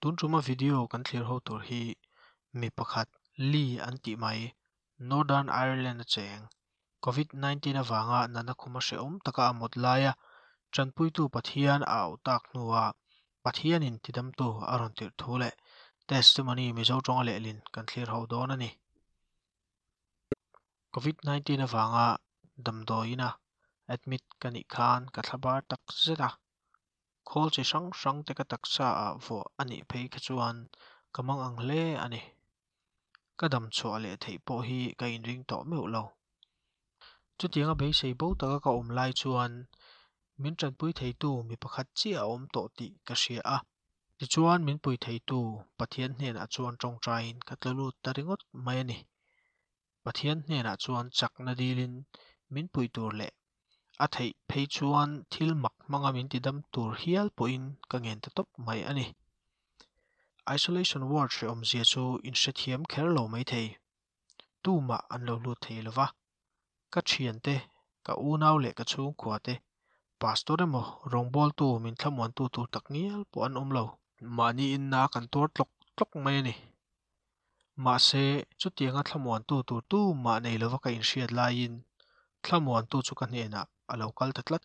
Tun tuma video kan thlir ho tur hi mi pakhat Lee an tih mai Northern Ireland a cheng Covid 19 avanga nana khuma hrehawm taka a mut laia tanpuitu Pathian a auh tak hnua Pathianin tidamtu a rawn tirh thu leh testimony Mizo tawnga lehlin kan thlir ho dawn a ni. Covid 19 avanga damdawiina admit ka nih khan ka thlabar tak zet a. Khawl chi hrang hrang te ka taksa ah vuah a nih phei kha chuan ka mang ang hle a ni. Ka dam chhuah leh theih pawh hi ka inring tawh meuh lo. Chutianga beisei bo taka ka awm lai chuan min tanpui theitu mi pakhat chiah a awm tawh tih ka hria a. Tichuan min pui theitu Pathian hnenah chuan tawngtaiin ka tla lut ta ringawt mai a ni. Pathian hnenah chuan chakna dilin min pui tur leh a theih phei chuan thil mak hmanga min tidam tur hial pawhin ka ngen ta tawp mai a ni. Isolation ward hrehawmzia chu inhrethiam kher lo mai thei. Tumah an lo lut thei lo va. Ka thiante, ka unau leh ka chhungkua te, pastor emaw rawngbawltu min thlamuantu tur tak ngial pawh an awm lo. Mahni inna kan tuar tlawk tlawk mai a ni. Mahse, chutianga thlamuantu tur tumah nei lova ka inhriat laiin thlamuantu chu ka hnenah a lo kal ta tlat.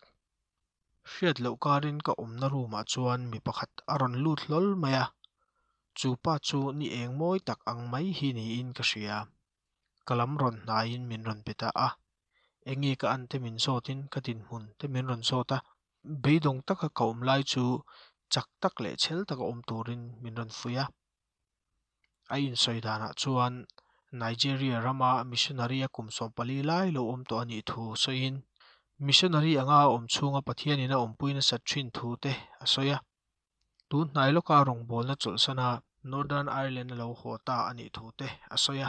Hriat loh karin ka awmna room ah chuan mi pakhat a rawn lut hlawl mai a, chu pa chu ni eng mawi tak ang mai hi niin ka hria. Ka lam rawn hnaiin min rawn pe ta a, enge ka an te min zawtin ka dinhmun te min rawn zawt a, beidawng taka ka awm lai chu chak tak leh chhel taka awm turin min rawn fuih a. A insawi danah chuan Nigeria rama missionary a kum 14 lai lo awm tawh a nih thu sawiin missionary anga a awm chhunga Pathianin a awmpui nasat thin thu te a sawi a. Tun hnai lawka rawngbawlna chawlhsana Northern Ireland a lo haw ta a nih thu te a sawi a.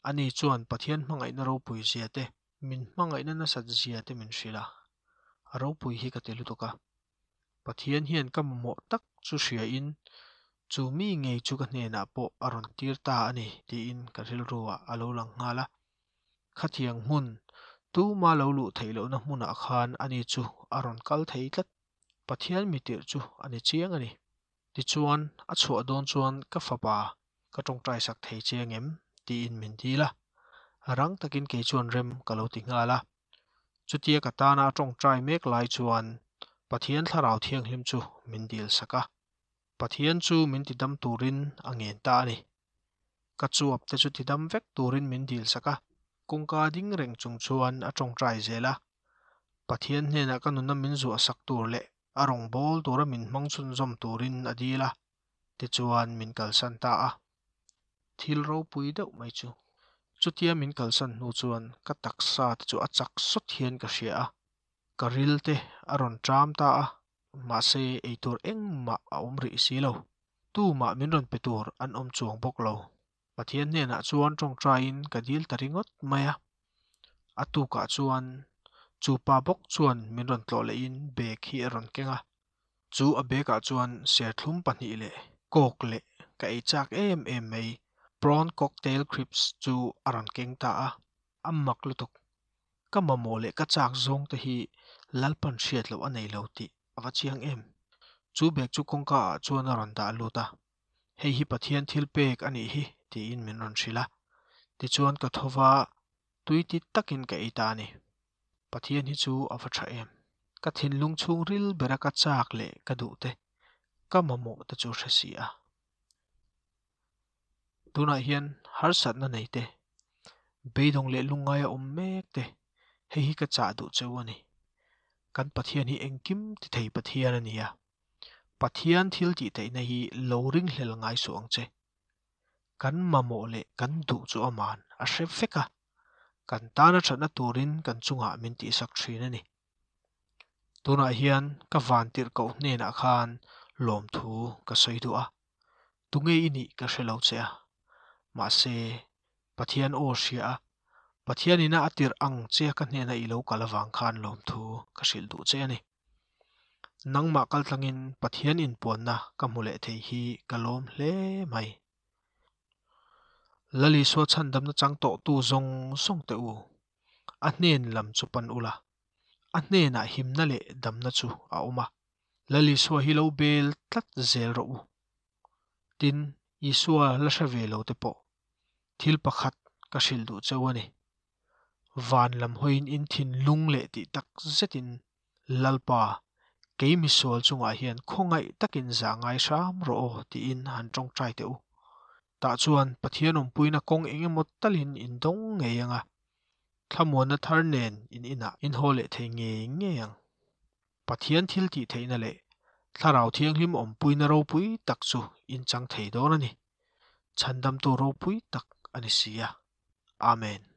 Ani chuan Pathian hmangaihna ropui zia te, min hmangaihna nasat zia te min hrilh a. A ropui hi ka ti lutuk a. Pathian hian ka mamawh tak chu hriain chu mi ngei chu ka hnenah pawh a rawn tir ta a ni tiin ka rilruah a lo lang nghal a. Khatiang hmun, tuma lo luh theih lohna hmunah khan ani chu a rawn kal thei tlat. Pathian mi tirh chu a ni chiang a ni. Tichuan, a chhuah dawn chuan ka fapa ka tawngtai sak thei che angem tiin min dil a. Rang takin kei chuan rem ka lo ti nghal a. Chutia ka tana a tawngtai mek lai chuan Pathian thlarau thianghlim chu min dil sak a. Pathian chu min tidam turin a ngen ta a ni. Ka chuap te chu tidam vek turin min dil sak a. Kawngka ding reng chung chuan a tawngtai zel a. Pathian hnenah ka nuna min zuah sak tur leh a rawngbâwl tura min hmang chhunzawm turin a dil a. Tichuan min kalsan ta a. Thil ropui deuh mai chu. Chutia min kalsan hnu chuan ka taksa te chu a chak sawt hian ka hria a. Ka ril te a rawn ṭam ta a, mahse eitur engmah a awm rih si lo. Tumah min rawn pe tur an awm chuang bawk lo. Pathian hnenah chuan tawngtaiin ka dil ta ringawt mai a. A tukah chuan chu pa bawk chuan min rawn tlawh lehin bag hi a rawn keng a. Chu a bag ah chuan serthlum pahnih leh coke leh ka ei chak em em mai prawn cocktail crisps chu a rawn keng ta a. A mak lutuk. Ka mamawh leh ka chak zawng te hi Lalpan hriat loh a nei lo tih a va chiang em. Chu bag chu kawngka ah chuan a rawn dah lut a. Hei hi Pathian thil pek a nih hi tiin min rawn hrilh a. Tichuan ka tho va, tui ti takin ka ei ta a ni. Pathian hi chu a va tha em. Ka thinlung chhungril bera ka chak leh ka duh te, ka mamawh te chu hre si a. Tunah hian harsatna nei te, beidawng leh lungngai a awm mek te, hei hi ka chah duh cheu a ni. Kan Pathian hi engkim ti thei Pathian a ni a. Pathian thil tih theihna hi lo ringhlel ngai suh ang che. Kan mamawh leh kan duh chu aman a hre vek a, kan tana thatna turin kan chungah min tihsak thin a ni. Tunah hian ka vantirhkoh hnenah khan lawmthu ka sawi duh a, tunge i nih ka hre lo che a, mahse Pathian aw hria a, Pathian ina a tirh ang che ka hnena i lo kal avang khan lawmthu ka hrilh duh che a ni. Nangmah kaltlangin Pathian inpuanna ka hmu leh thei hi ka lawm hle mai. Lalisua chhandamna chang tawhtu zawng zawng teh u, a hnen lam chu pan ula, a hnenah himna leh damna chu a awm a, Lalisua hi lo bel tlat zel rawh u. Tin, Isua la hre ve lo te pawh thil pakhat ka hrilh duh cheu a ni. Van lam hawiin in thinlung leh tih tak zetin Lalpa, kei misual chungah hian khawngaih takin zah ngai hram rawh aw tiin han tawngtai teh u. Tah chuan Pathian awmpuina kawng eng emaw talin in dawng ngei ang a, thlamuanna thar nen in inah in haw leh thei ngei ngei ang. Pathian thil tih theihna leh Thlarau Thianghlim awmpuina ropui tak chu in chang thei dawn a ni. Chhandamtu ropui tak a ni si a. Amen.